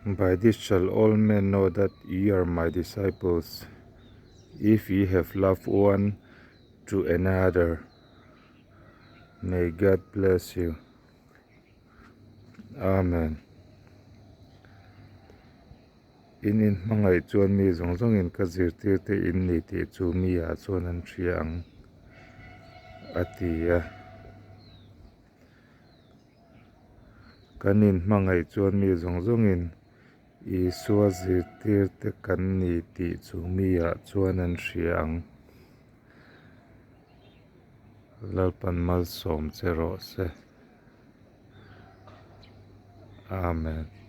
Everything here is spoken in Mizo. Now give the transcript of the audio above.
By this shall all men know that ye are my disciples, if ye have love one to another. May God bless you. Amen. In inhmangaih chuan mi zawng zawngin ka zirtirte in ni tih chu mi ah chuan an hria ang, a ti a. Kan inhmangaih chuan mi zawng zawngin Isua zirtirte kan ni tih chu mi ah chuan an hria ang. Lalpan malsawm che rawh se. Amen.